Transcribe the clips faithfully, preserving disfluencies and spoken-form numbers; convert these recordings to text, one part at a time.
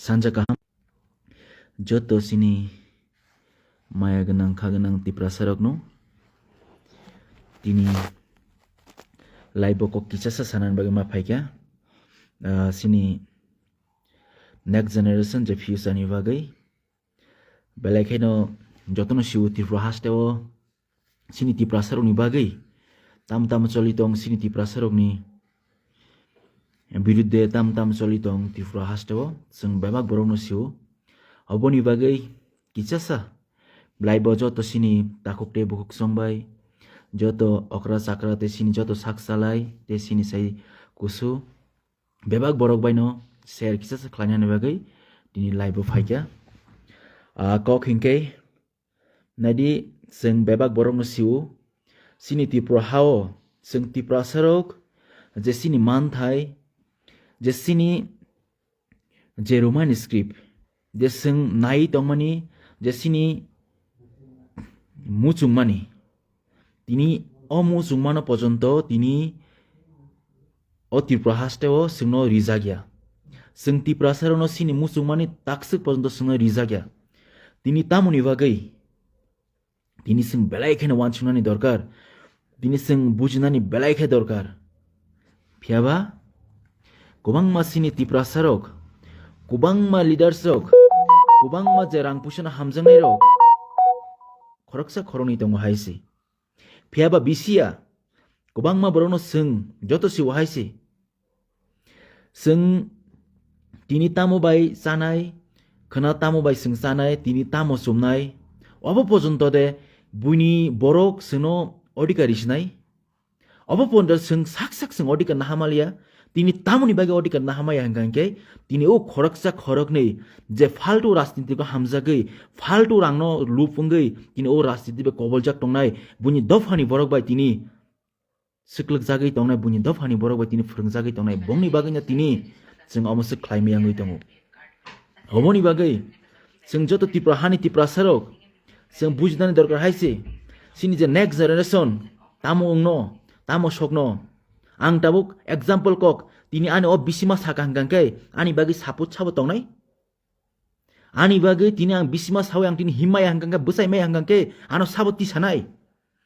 Sanja kaham. Joto sini maya gwnang kha gwnang Tiprasa rokno tini live o kok kisa sa sanani bagwi ma phaikha. Ah, sini next generation je future ni bagwi belai kheno jotono siwo Tripura haste o sini Tiprasa rokni bagwi tam tam choli tong, sini Tiprasa rokni birudde tam tam choli tong Tripura haste o chwng bebak borokno siwo. Oboni bagwi kichasa belai bo joto sini takhuk tei bukhuk song bai, joto okra chakra tei sini joto sak salai tei sini sai kusu bebak borok baino share kichasa khlainani bagwi tini live o phaikha. Ah, kok hinkhe naidi, chwng bebak borokno siwo, sini Tripura hao chwng Tiprasa rok je sini manthai, je sini je Roman script, je chwng nai tongmani, je sini muchungmani, tini o muchungmano pojonto tini o Tripura haste o chwngno rijak ya. Chwng Tiprasa rokno sini muchungmani takswk pojonto chwngno rijak ya. Tini tamoni bagwi tini chwng belai kheno uansuknani dorkar, tini chwng bujinani belai khe dorkar. Phiyaba kwbangma sini Tiprasa rok, kwbangma leaders rok, kwbangma je rang puisano hamjaknai rok khoroksa khoroknwi tongo hai se. Phiyaba bisiya kwbangma borokno chwng joto siwo hai se. Chwng tini tamo bai chanai, khwna tamo bai chwng chanai, tini tamo chumnai, obo pojonto de buini borok chwngno odhikar risinai? Obo pojonto chwng sak sak chwng odhikar naha maliya. Tini tamoni bagwi odhikar naha maya hwnkha hinkhe, tini o khoroksa khoroknwi je faltu rajniti o hamjagwi, faltu rangno lup wngwi tini o rajniti bai koboljak tongnai, buini dophani borok bai tini swklwkjagwi tongnai, buini dophani borok bai tini phwrwngjagwi tongnai, bongni bagwino tini chwng omo swk khlai maya wngwi tongo. Oboni bagwi chwng joto Tripura hani Tiprasa rok chwng bujinani dorkar hai se, chini je next generation tamo wngno, tamo sokno. Ang tabuk example kok, tini ani o bisima saka hwnkha khe ani bagwi support sabo tongnai? Ani bagwi tini ang bisima sawi ang tini himmaya hwnkha khe, bwsai maya hwnkha khe ano sabo tisanai?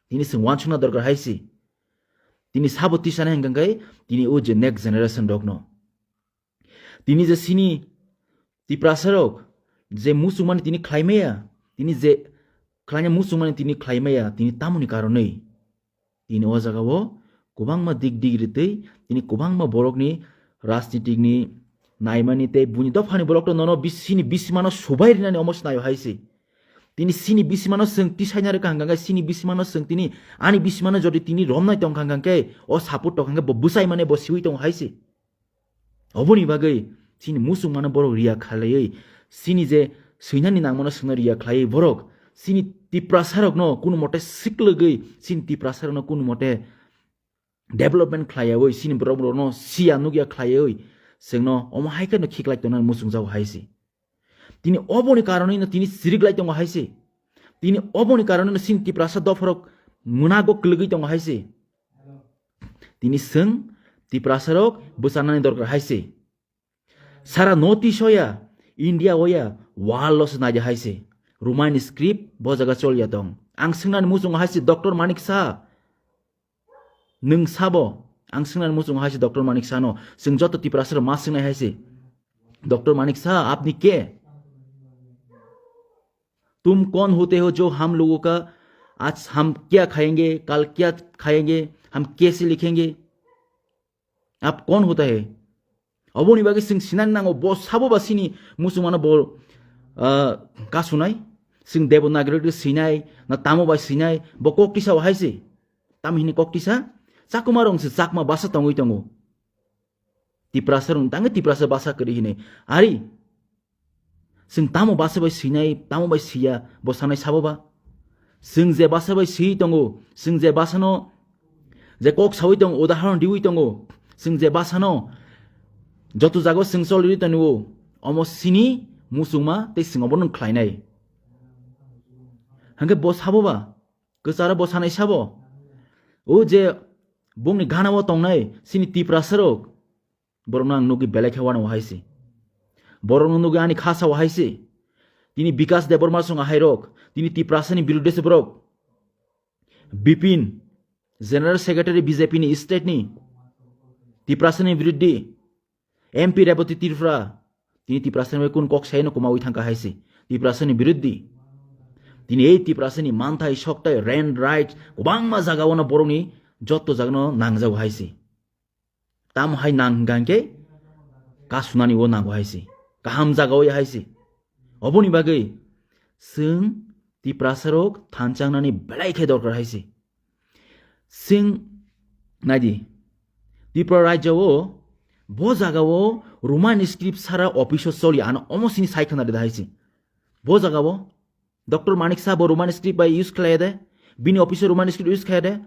Tini chwng uansukna dorkar hai se. Tini sabo tisanai hwnkha khe tini o je next generation rokno. Tini je sini Tiprasa rok je muchungmani tini khlai maya, tini je khlaina muchungmani tini khlai maya, tini tamoni karonwi tini o jaga o kwbangma dik dik ritwi tini kwbangma borokni rajnitikni naimani tei buini dophani borok to nono bis-, sini bisimano subai rinani omo swnaio hai se. Tini sini bisimano chwng tisaina rwkha hwnkha khe, sini bisimano chwng tini ani bisimano jodi tini romnai tongkha hwnkha khe, o support tongkha khe bo bwsai mane bo siwi tongo hai se. Oboni bagwi chini muchungmano borok riya khlaiwi, chini je swinani nangmano swngno riya khlaiwi borok chini Tiprasa rokno kunu mote siklwgwi, chini Tiprasa rokno kunu mote development khlaiyawi, chini borok rokno siya nukya khlaiwi, chwngno omo hai kheno khiklai tongnani muchungjago hai se. Tini oboni karonwino tini chiriklai tongo hai se. Tini oboni karonwino chini Tiprasa dopharok mwnago kwlwgwi tongo hai se. Tini chwng Tiprasa rok bwchanani dorkar hai se. Sara North East o ya, India o ya, world o se naidi hai se. Roman script bo jaga chol ya tong. Ang swngnani muchungo hai se, Doctor Manik Saha. Nwng sabo, ang swngnani muchungo hai se Doctor Manik Saha no. Chwng joto Tiprasa rok ma swngnai hai se. Doctor Manik Saha, apni ke? तुम कौन होते हो जो हम लोगों का आज हम क्या खाएंगे, कल क्या खाएंगे, हम कैसे लिखेंगे? आप कौन होता है? Oboni bagwi chwng sinani nango, bo sabo ba sini muchungmano bo, ah, kasunai? Chwng Devanagari rok sinai, na tamo bai sinai, bo kok tisa o hai se. Tamo hini kok tisa? Chakma rong se Chakma basa tongwi tongo. Tiprasa rong tangwi Tiprasa basa kwrwi hini. Ari, chwng tamo basa bai swinai, tamo bai swiya, bo sanai sabo ba? Chwng je basa bai swi tongo, chwng je basano je kok sawi tongo, udahoron diwi tongo, chwng je basano joto jago chwng choli tongo, omo sini muchungma tei chwng obono khlainai. Hwnkhe bo sabo ba? Kwcharo bo sanai sabo? O je bongni gana o tongnai chini Tiprasa rok, borokno ang nugwi belai khe uanao hai se. Borokno nugwi ani kha sao hai se. Tini Bikas Debbarma song ahairok. Tini Tiprasani birudde se borok. Bipin, General Secretary B J P ni state ni. Tiprasani birudde. M P Rebati Tripura. Tini Tiprasani bai kun kok saino kumawi thangka hai se. Tiprasani birudde. Tini ei Tiprasani manthai, soktai, rent, right, kwbangma jaga ono borokni jotto jagano nangjago hai se. Tamo hai nang hingka hingke kasunani o nango hai se. Kaham jaga o ya hai se. Oboni bagwi chwng Tiprasarok thanchangnani belai khe dorkar hai se. Chwng naidi, Tripura rajya o bo jaga o Roman script sara office o choli ano omo sini sai khna rida hai se. Bo jaga o Doctor Manik Saha bo Roman script bai use khlai de, bini office o Roman script use khlai de,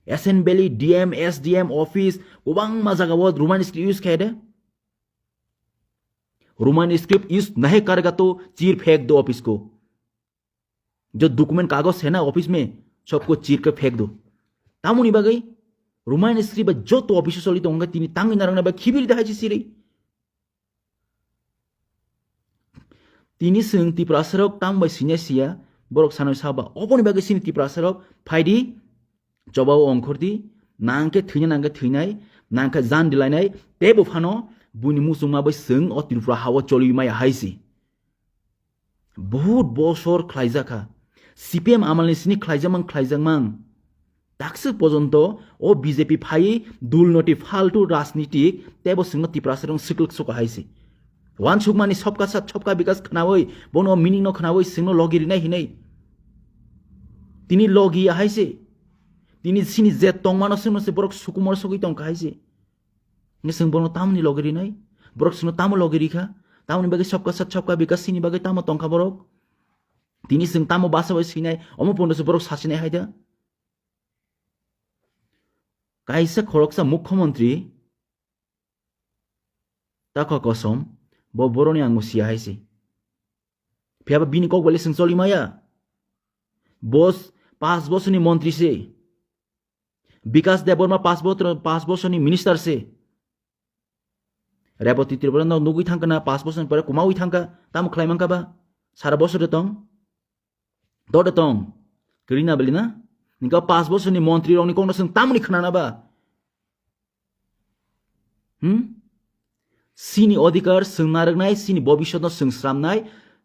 Assembly, D M, S D M office, kwbangma jaga o Roman script use khlai de. Roman script use nahe karega to chir phek do office ko. Jo document kagoj hai na office mein, sabko chir ke phek do. Tamoni bagwi Roman script bai joto office o choli tongo, tini tangwi narwknai bai khibiri da hai se siri. Tini chwng Tiprasarok tamo bai siniya siya, borok sanwi saba, oboni bagwi chini Tiprasarok phaidi, chobao ongkhordi, nangkhe thwina nangkhe thwinai, nangkhe jan dilainai, teibo phano buini muchungma bai chwng o Tripura hao choliwi maya hai se. Bahut bosor khlaijakha. C P M amalni sini khlaijakmang, khlaijakmang. Dakswk pojonto o B J P phaiwi dulnoti faltu rajnitik teibo chwngno Tiprasarong swklwk suka hai se. Wansukmani sobka sat sobka bikas khnawi, bono meaning no khnawi chwngno logi rinai hinwi. Tini logi ya hai se. Tini sini je tongmano chwngno se borok sukumor sogwi tongkha hai se. Nge chwng bono tamoni logi rinai? Borok chwngno tamo logi rikha? Tamoni bagwi sobka sat sobka bikas sini bagwi tamo tongkha borok? Tini chwng tamo basa bai swinai, omo pono se borok sasinai hai da? Kaisa khoroksa mukhyamantri takha kosom, bo boroni ang siya hai se. Phiyaba bini kok bai le chwng choli maya. Bos, pas bosorni montri se. Bikas Debbarma pas botro-, pas bosorni minister se. Rebati Tripura no nugwi thangkha na, pas bosorni pore kumawi thangkha, tamo khlai mankha ba? Sara bosor de tong? Dode tong? Kwrwi na beli na? Ningka pas bosorni montri rokni kokno chwng tamoni khnana ba? Hmm? Sini odhikar chwng narwknai, sini bobiswtno chwng sramnai,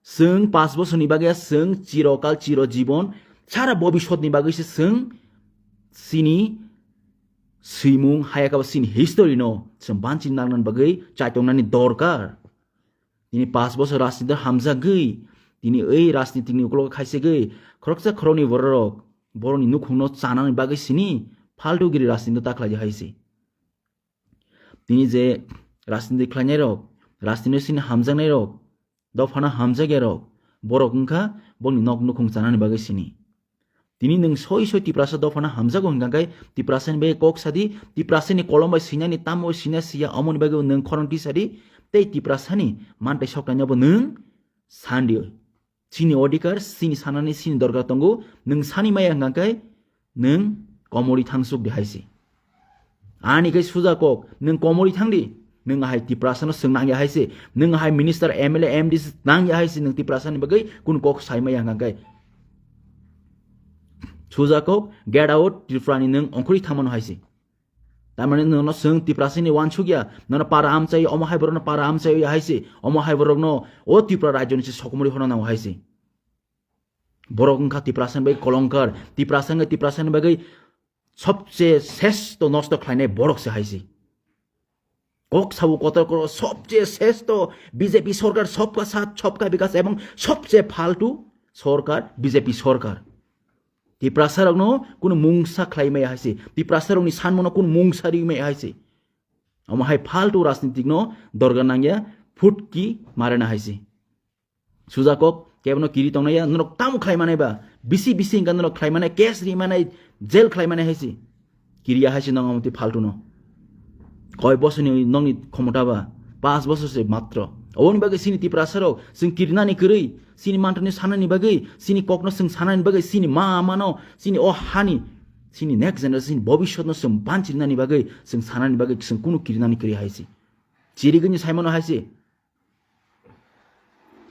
chwng pas bosorni bagwi chwng chirokal chiro jibon, sara bobiswtni bagwi se chwng sini swimung hayakaba sini history no chwng banchi narwknani bagwi chaitongnani dorkar. Tini pas bosor rajniti hamjagwi, tini ei rajnitini ukologo khaisegwi khoroksa khoroknwi bororok borokni nukhungno chanani bagwi sini faltugiri rajniti ta khlaidi hai se. Tini je rajniti khlainairok, rajniti sini hamjaknairok, dophano hamjakyarok, borok wngkha bongni nok nukhung chanani bagwi sini. Tini nwng soi soi Tiprasa dophano hamjago hwnkha khe Tiprasani bagwi kok sadi, Tiprasani kolom bai swinani tamo sina siya omoni bagwi nwng khorang tisadi, tei Tiprasani mantai soknaino bo nwng sandi. Chini odhikar, chini sanani, chini dorkar tongo, nwng sani maya hwnkha khe nwng komori thangsuk di hai se. Ani khe suja kok, nwng komori thang di, nwng ahai Tiprasano swng nang ya hai se, nwng ahai minister, M L A, M D C nang ya hai se, nwng Tiprasani bagwi kunu kok sai maya hwnkha khe. Suja kok, get out, Tripurani nwng ongkhorwi thangmano hai se. Tamani nono chwng Tiprasini wansukya, nono para amchai, omo hai borokno para amchai ya hai se, omo hai borokno o Tripura rajyoni se sokomori hono nango hai se. Borok wngkha Tiprasani bagwi kolongkar, Tiprasani, Tiprasani bagwi sobche sesto nosto khlainai borok se hai se. Kok sabo kotor koro sobche sesto B J P sorkar, sobka sat, sobka bikas ebong sobche faltu sorkar B J P sorkar. Tiprasa rokno kunu mungsa khlai maya hai se. Tiprasa rokni sanmano kunu mungsa ri maya hai se. Omo hai faltu rajnitik no dorga nangya phutki marana hai se. Suja kok kebono kiri tongnaya norok tamo khlai manai ba? Bisi bisi hingka norok khlai manai, case ri manai, jail khlai manai hai se. Kiriya hai se nang omo twi faltu no. Koi bosor ni nokni khomota ba? Pas bosor se matro. Oboni bagwi sini Tiprasa rok chwng kirinani kwrwi, sini mantani sanani bagwi, sini kokno chwng sanani bagwi, sini ma mano, sini o hani, sini next generation, bobiswt no chwng banchirnani bagwi, chwng sanani bagwi chwng kunu kirinani kwrwi hai se. Chirigwi ni saimano hai se.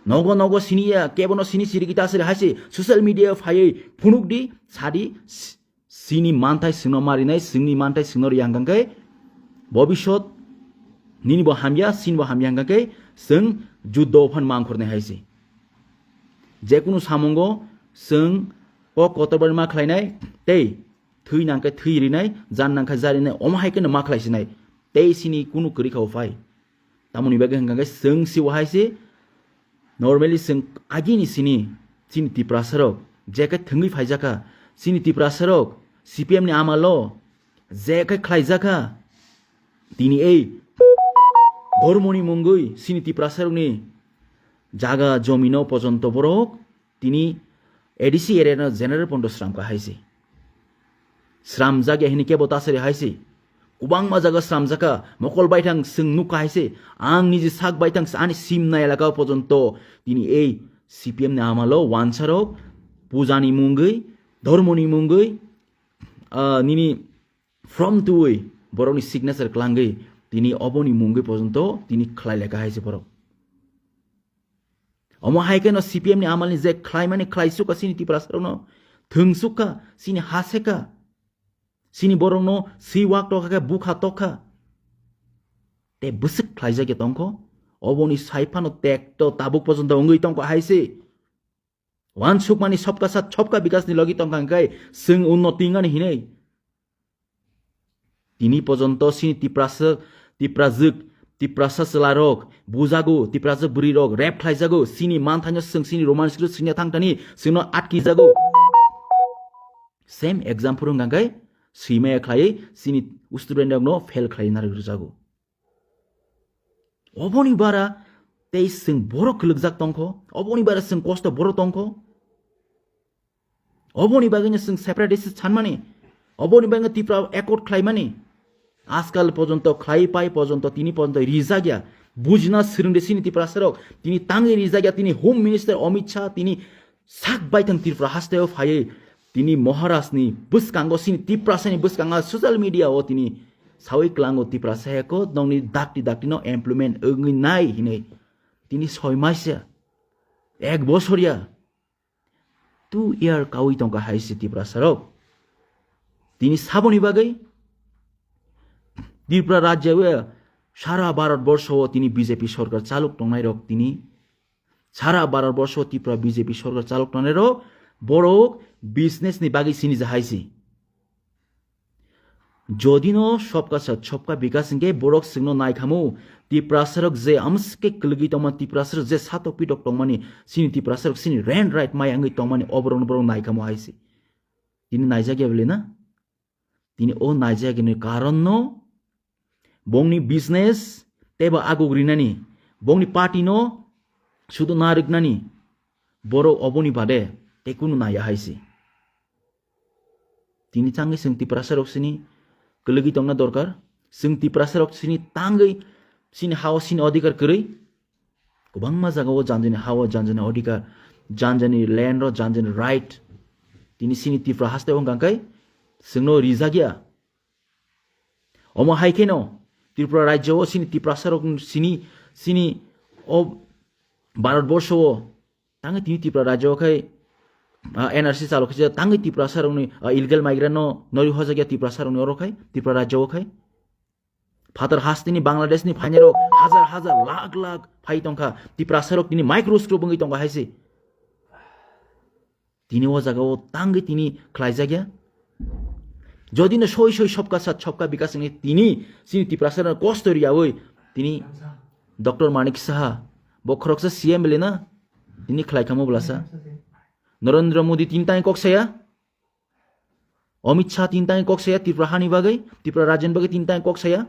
Nogo nogo sini ya, kebono sini siri kita siri haise social media phaiwi phunuk di, sadi, s-, sini manthai singno marinai, singni manthai singno riyang kangke, bobisot nini bo hamya, sini bo hamya hangkhe, sing juddo phan mangkhornai haise. Jekunu samungo sing kok kotor bai ma khlainai, tei thwi nangkhe thwi rinai, jan nangkhe ja rinai, omo hai kheno ma khlaisinai, tei sini kunu kwrwi kha o phai. Tamoni bagwi hwnkha khe chwng si wahai se, normally chwng agini sini, chini Tiprasa rok je khe thwngwi phaijakha, chini Tiprasa rok C P M ni amalo je khe khlaijakha, tini ei dhormoni mungwi chini Tiprasa rokni jaga jomino pojonto borok tini A D C area no general pondo sram ka hai se. Sram jak ya hini kebo ta sari hai se. Kubangma jaga sram jaka, mokol baithang sing nuk ka hai se. Ang niji sak baithang ani sim na elaka pojonto tini ei C P M ni amalo wansa rok puja ni mungwi, dhormo ni mungwi, ah, nini from tuwi borok ni signature klangwi tini oboni mungwi pojonto tini khlai leka hai se borok. Omo hai kheno C P M ni amalni je khlaimani khlaisukha chini Tiprasa rokno, thwngsukha, chini ha seka, chini borokno swi wak tokha khe bukha tokha. Te bwswk khlaijak ya tongkho, oboni sai phano tekto tabuk pojonto wngwi tongkho hai se. Wansukmani sobka sat sobka bikasni logi tongkha hwnkhe chwng unnoti wngani hinwi. Tini pojonto chini Tiprasa, Tiprajwk, Tiprasa chwlarok bujago, Tiprajwk bwrwirok rape khlaijago, chini manthaino chwng chini Roman script swngya thangthani chwngno atkijago. Same example wngkha khe swimaya khlaiwi chini student rokno fail khlaiwi narwk rwjago. Oboni bara tei chwng borok kwlwkjak tongkho, oboni bara chwng kosto borok tongkho. Oboni bagwino chwng separatist sanmani, oboni bagwino Tripura accord khlaimani. Ajkal pojonto khlai pai pojonto tini pojonto rijak ya. Bujina swrwngde chini Tiprasa rok, tini tangwi rijak ya, tini Home Minister Amit Shah, tini sak baithang Tripura hasteo phaiwi tini Maharaj ni bwskango chini Tiprasa ni bwskango social media o tini sawi klango Tiprasa heko nongni dakti dakti no employment wngwi nai hinwi tini soi maisa ek bosor ya two year kawi tongkha hai se Tiprasa rok. Tini saboni bagwi Tripura rajya o sara Bharat borsho o tini B J P sorkar chalok tongnai rok tini sara Bharat borsho Tripura B J P sorkar chalok tongnai rok borok business ni bagwi sini ja hai se. Jodi no sobka sat sobka bikas hingke borok chwngno nai khamu, Tiprasa rok je amske kwlwgwi tongma, Tiprasa rok je satok pitok tongmani, chini Tiprasa rok chini rent right maya wngwi tongmani, oborokno borok nai khamu hai se. Tini naijak ya bele na? Tini o naijak ni karon no bongni business tei bo aguk rinani, bongni party no sudu na riknani, borok oboni bade tei kunu naiya hai se. Tini tangwi chwng Tiprasa rok sini kwlwgwi tongna dorkar. Chwng Tiprasa rok sini tangwi sini hao sini odhikar kwrwi. Kwbangma jaga o janjani hao, janjani odhikar, janjani land ro, janjani right. Tini sini Tripura haste wng kangkai chwngno rijak ya. Omo hai kheno Tripura rajya o sini Tiprasa rok sini, sini o Bharat borsho o tangwi tini Tripura rajya o khai, ah, N R C chalo khe tangwi Tiprasa rokni, ah, illegal migrant no nori hojak ya Tiprasa rokni oro khai, Tripura rajya o khai. Phatar hasteni Bangladesh ni phainai rok hajar hajar lakh lakh phai tongkha. Tiprasa rok tini microscope wngwi tongkha hai se. Tini o jaga o tangwi tini khlaijak ya. Jodi no soi soi sobka sat sobka bikas wngwi tini chini Tiprasa rok kosto riyawi tini Doctor Manik Saha bo khoroksa C M bele na tini khlai kamo bwlasa. Narendra Modi tini tangwi kok saya. Amit Shah tini tangwi kok saya Tripura hani bagwi, Tripura rajyani bagwi tini tangwi kok saya.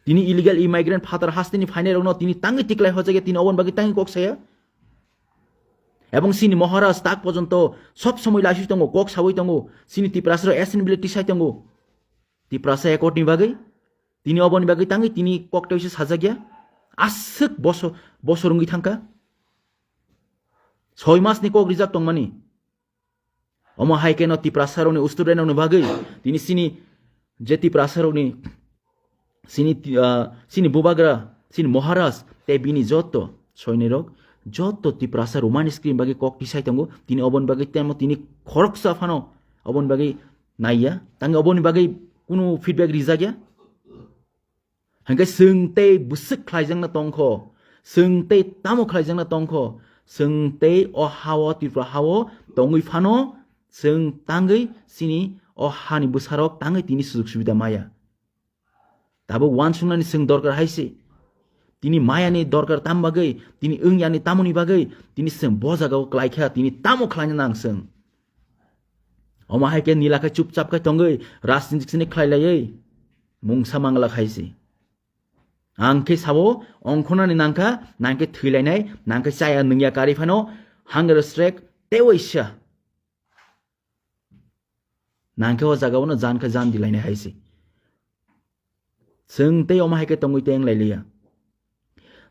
Tini illegal immigrant phatar hasteni phainai rokno tini tangwi tiklai hojak ya, tini oboni bagwi tangwi kok saya. Ebong sini Maharaj tak pojonto sob somoi laiswi tongo, kok sawi tongo, sini Tiprasa rok assembly tisai tongo. Tiprasa accord ni bagwi tini oboni bagwi tangwi tini kok tei se sajak ya. Aswk bosor, bosor wngwi thangkha. Soi mas ni kok rijak tongmani. Omo hai khe no Tiprasa rokni student rokni bagwi tini sini je Tiprasa rokni sini, ah, sini bubagra Chini Maharaj tei bini joto soinirok, joto Tiprasa Romani screen bagwi kok tisai tongo. Tini oboni bagwi temo tini khoroksa phano oboni bagwi naiya. Tangwi oboni bagwi kunu feedback rijakya. Hingke chwng tei bwswk khlaijakna tongkho, chwng tei tamo khlaijakna tongkho, chwng tei o hao, Tripura hao tongwi phano chwng tangwi chini o hani bwsarok tangwi tini sujug subida maya. Tabuk uansuknani chwng dorkar hai se. Tini mayani dorkar tam bagwi, tini wngyani tamoni bagwi, tini chwng bo jagao klaikha, tini tamo khlaina nang chwng. Omo hai khe nila khe chupchap khe tongwi rajniti sini khlai laiwi mungsa mangla khai se. Ang khe sabo ongkhornani nangkha, nang khe thwilainai, nang khe chaya nungya karwi phano hunger strike tei waisa. Nang khe o jagao no jan khe jan dilainai hai se. Chwng tei omo hai khe tongwi teng lai liya.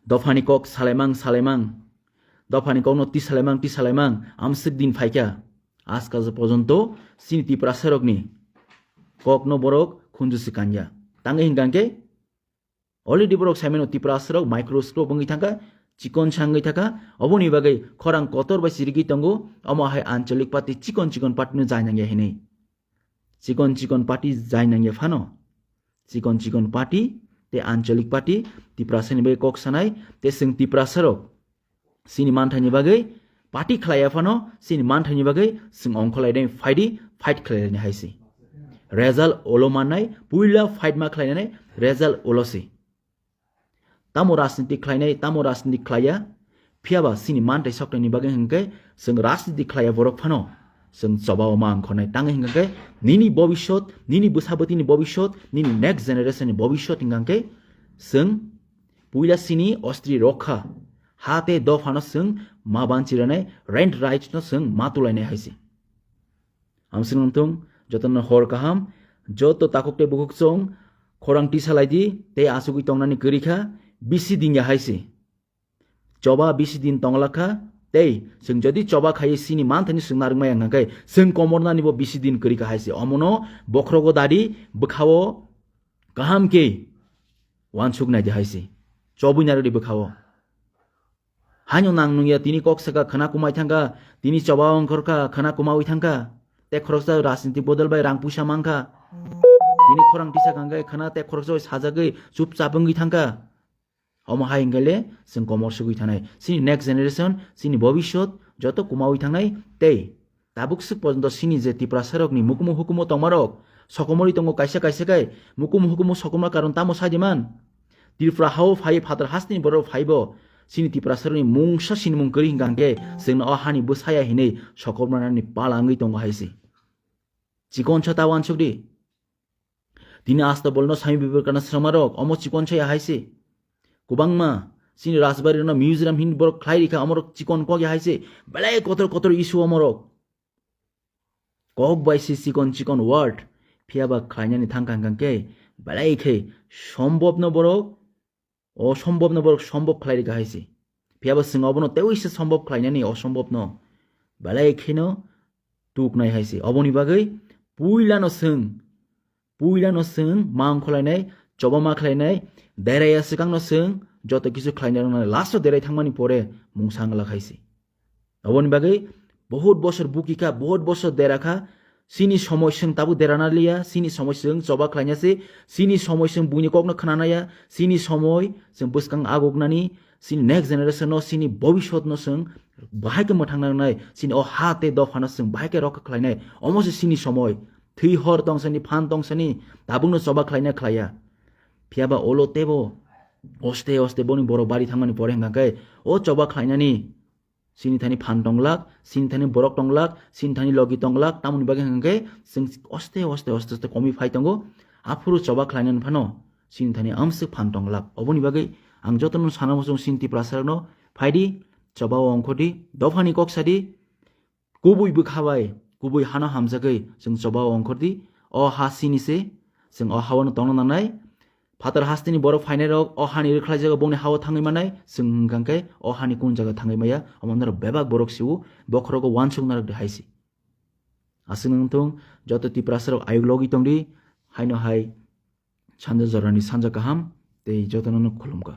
Dophani kok salaimang salaimang, dophani kokno tisalaimang tisalaimang, amswk din phaikha. Askal pojonto chini Tiprasarokni kokno borok khunju se kanya. Tangwi hinkha khe already borok saimano Tiprasarok microscope wngwi thangkha, chikon sangwi thangkha, oboni bagwi khorang kotor bai chirigwi tongo, omo hai ancholik party chikon chikon party no jai nangya hinwi. Chikon chikon party jai nangya phano. Chikon chikon party tei ancholik party Tiprasani bagwi kok sanai tei chwng Tiprasarok chini manthaini bagwi party khlaiya phano chini manthaini bagwi chwng ongkhorlainai phaidi fight khlainai hai se. Result ulo mannai, puila fight ma khlainai result ulo se. Tamo rajniti khlainai, tamo rajniti khlaiya, phiyaba chini manthai soknaini bagwi hinkhe chwng rajniti khlaiya borok phano chwng chobao ma ongkhornai. Tangwi hinkhe nini bobishyot, nini bwsa bwtwini bobishyot, nini next generation ni bobishyot hinkhe chwng puila chini ostri rokha, ha tei dophano chwng ma banchiranai, rent rights no chwng ma tulainai hai se. Hamswk nangthung, jotono hor kaham, joto takhuk tei bukhuk chwng khorang tisa lai di, tei achugwi tongnani kwrwi kha, bisi din ya hai se. Choba bisi din tong lakha, tei chwng jodi choba khai chini manthani chwng narwkmaya hwnkha khe, chwng komornani bo bisi din kwrwi kha hai se. Omono bokhrogo dadi, bwkhao kaham khe uansuk nai di hai se. Chobwi narwk di bwkhao. Haino nang nungya tini kok saka khwna kumai thangkha, tini choba ongkhorkha, khwna kumawi thangkha. Tei khoroksa rajniti bodol bai rang puisa mankha. Tini khorang tisa kangkhe khwna tei khoroksa bai sajagwi chupchap wngwi thangkha. Omo hai hwnkhe le chwng komor sugwi thanai. Chini next generation, chini bobishyot joto kumawi thangnai tei tabuk swk porjonto chini je Tiprasarokni mukumu hukumu tongmarok sokomorwi tongo kaisa kaisa khe mukumu hukumu sokomor karon tamo sai di man? Tripura hao phai phatar hasteni borok phaibo chini Tiprasarokni mungsa sinimung kwrwi hwnkha hwnkhe chwngno o hani bwsaya hinwi sokomornani pala wngwi tongo hai se. Chikonsa ta uansuk di. Tini asta bolno Swami Vivekananda srwngmarok omo chikonsa ya hai se. Kwbangma chini Rajbari no museum hin borok khlai rikha omorok chikon kok ya hai se. Belai kotor kotor issue omorok. Kok bai se chikon chikon word, phiyaba khlainani thangkha hwnkha khe belai khe sombobno borok, osombobno borok sombob khlai rikha hai se. Phiyaba chwng obono teiwi se sombob khlainani osombobno belai kheno tuknai hai se. Oboni bagwi puilano chwng, puilano chwng ma ongkhorlainai, choba ma khlainai, deraiya swkangno chwng joto kisu khlainai rwngnai, last o derai thangmani pore mungsa wngla khai se. Aboni bagwi bohut bosor buki kha, bohut bosor dera kha, chini somoi chwng tabuk dera na liya, chini somoi chwng choba khlaina se, chini somoi chwng buini kokno khna naya, chini somoi chwng bwskang aguknani, chini next generation no, chini bobishyot no chwng bahai khe mwthangna rwnai, chini o ha tei dopha no chwng bahai khe rokha khlainai, omo se chini somoi. Thwi hor tongsani, phan tongsani, tabukno choba khlaina khlaiya. Phiyaba olo tebo oste oste boni borok bari thangmani pore hwnkha khe o choba khlainani chini thani phan tonglak, chini thani borok tonglak, chini thani logi tonglak, tamoni bagwi hwnkha khe chwng oste oste oste oste komwi phai tongo. Aphuru choba khlainani phano chini thani amswk phan tonglak. Oboni bagwi ang jotono sana muchung chini Tiprasarokno phaidi, choba o ongkhordi, dophani kok sadi, kubui bwkha bai kubui hano hamjagwi chwng choba o ongkhordi. O ha chini se, chwng o ha-o no tongna nangnai. Phatar hasteni borok phainairok o hani rwkhlaijago bongni ha-o thangwi manai, chwng hwnkha khe o hani kun jaga thangwi maya, omo norok bebak borok sio, bokhorogo uansuk narwk di hai se. Aswk nang thung, joto Tiprasarok ayuk logi tongdi, haino hai sanja jorani sanja kaham, tei jotono no khulumkha.